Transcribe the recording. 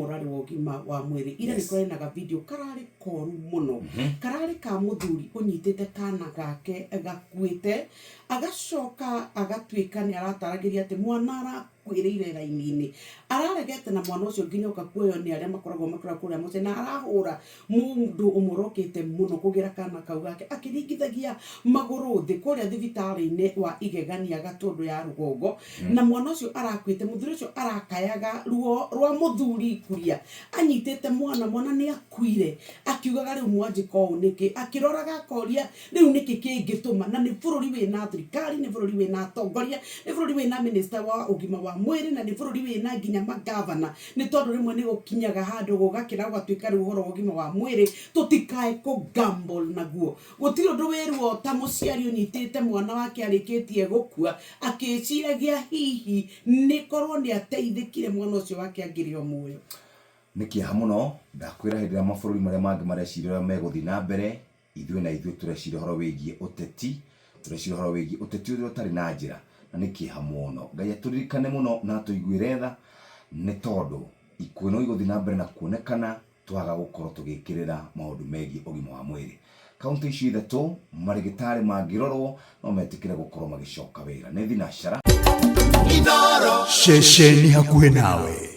ũrarĩ wa ũgima wa mwĩrĩ. Ira nĩ kũrarĩ na ga video kararĩ koru mũno. Kararĩ ka mũthuri ũnyitĩte kana gake gakuĩte, agacoka agatuĩka nĩ arataragĩria atĩ mwana arakuĩrĩire raini-inĩ. Araregete na mwana ũcio nginya oka kuoywo nĩ arĩa makoragwo makĩrora kũrĩa mũciĩ na arahũra mũndũ ũmwe ũrokĩte mũno kũgĩra kana kau gake akĩringithagia magũrũ thĩ kũrĩa thibitarĩ-inĩ wa Igegania Gatũndũ ya rũgongo. Na mwana ũcio arakuĩte, mũthuri ũcio arakayaga ruo rwa mũthuri kuria anyitĩte mwana, mwana nĩ akuire, akiugaga rĩu mwanjĩka ũũ nĩkĩ, akĩroraga akoria rĩu nĩkĩ kĩngĩtũma, na nĩ bũrũri wĩna thirikari, nĩ bũrũri wĩna atongoria, nĩ bũrũri wĩna minister wa ũgima wa mwĩrĩ, na nĩ bũrũri wĩna nginya mangavana, nĩ tondũ rĩmwe nĩ gũkinyaga handũ gũgakĩra gũgatuĩka rĩu ũhoro wa ũgima wa mwĩrĩ tũtikae kũ gamble naguo. Gũtirĩ ũndũ wĩ ruo ta mũciari ũnyitĩte mwana wake arĩkĩtie gũkua akĩĩciragia hihi nĩ korwo nĩ ateithĩkire mwana ũcio wake angĩrĩ o muoyo. Nĩ kĩeha mũno, ndakwĩra hĩndĩ ĩrĩa mabũrũri marĩa mangĩ mareciria ũrĩa megũthiĩ na mbere, ithuĩ na ithuĩ tũreciria ũhoro wĩgiĩ ũteti, tũreciria ũhoro wĩgiĩ ũteti ũrĩa ũtarĩ na njĩra, na nĩ kĩeha mũno. Ngai atũririkane mũno na atũiguĩre tha, nĩ tondũ ikuũ no igũthiĩ na mbere na kuonekana twaga gũkorwo tũgĩkĩrĩra maũndũ megiĩ ũgima wa mwĩrĩ. Kauntĩ icio ithatũ, marĩgĩtarĩ mangĩrorwo no metĩkĩre gũkorwo magĩcoka wĩra. Nĩ thinacara. Ceceni hakuhĩ nawe.